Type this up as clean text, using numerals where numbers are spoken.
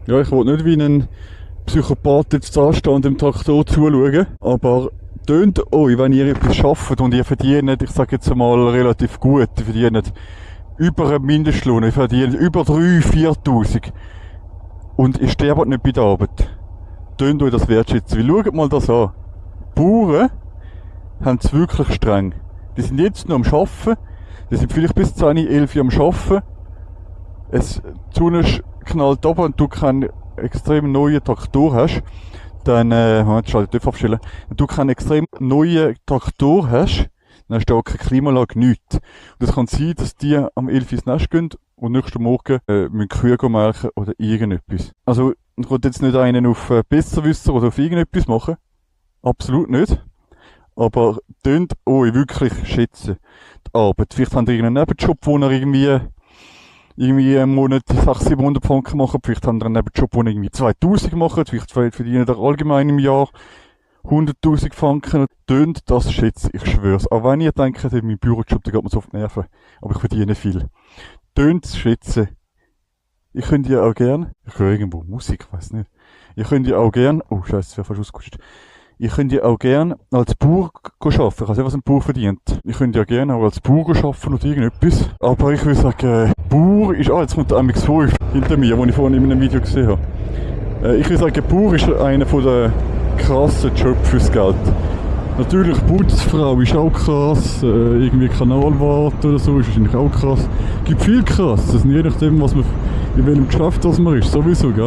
Ja, ich will nicht wie ein Psychopath jetzt da stehen und dem Traktor zuschauen, aber tönt euch, wenn ihr etwas schafft und ihr verdient, ich sage jetzt mal relativ gut, ihr verdient über einen Mindestlohn, ihr verdient über 3.000-4.000 und ihr sterbt nicht bei der Arbeit. Tönt euch das wertschätzen, weil schaut mal das an. Bauern haben es wirklich streng. Die sind jetzt noch am Arbeiten, die sind vielleicht bis 10, 11 Uhr am Arbeiten. Die Sonne knallt runter und du keinen extrem neuen Traktor hast, dann, jetzt schalte ich abstellen. Wenn du keinen extrem neuen Traktor hast, dann hast du auch keine Klimaanlage, nichts. Und es kann sein, dass die am 11 Uhr ins Nest gehen und nächsten Morgen müssen Kühe melken oder irgendetwas. Also, ich will jetzt nicht einen auf Besserwisser oder auf irgendetwas machen. Absolut nicht. Aber tönt euch wirklich schätzen, die Arbeit. Vielleicht habt ihr irgendeinen Nebenjob, wo ihr irgendwie im Monat 600-700 Franken machen. Vielleicht habt ihr einen Nebenjob, wo ihr irgendwie 2000 macht. Vielleicht verdient ihr allgemein im Jahr 100.000 Franken. Tönt das schätzen, ich schwör's. Auch wenn ihr denkt, mein Bürojob, der geht mir so auf die Nerven. Aber ich verdiene viel. Tönt es schätzen. Ich könnte ja auch gern, ich höre irgendwo Musik, ich weiss nicht. Ich könnte ja auch gern, oh Scheiße, das wäre fast ausgerutscht. Ich könnte ja auch gern als Bauer arbeiten. Ich weiß nicht, was ein Bauer verdient. Ich könnte ja gerne auch als Bauer arbeiten oder irgendetwas. Aber ich würde sagen, Bauer ist, jetzt kommt der MX5 hinter mir, den ich vorhin in einem Video gesehen habe. Ich würde sagen, Bauer ist einer von den krassen Jobs fürs Geld. Natürlich, Putzfrau ist auch krass, irgendwie Kanalwart oder so ist wahrscheinlich auch krass. Es gibt viel krass, je nachdem, in welchem Geschäft das man ist, sowieso, gell?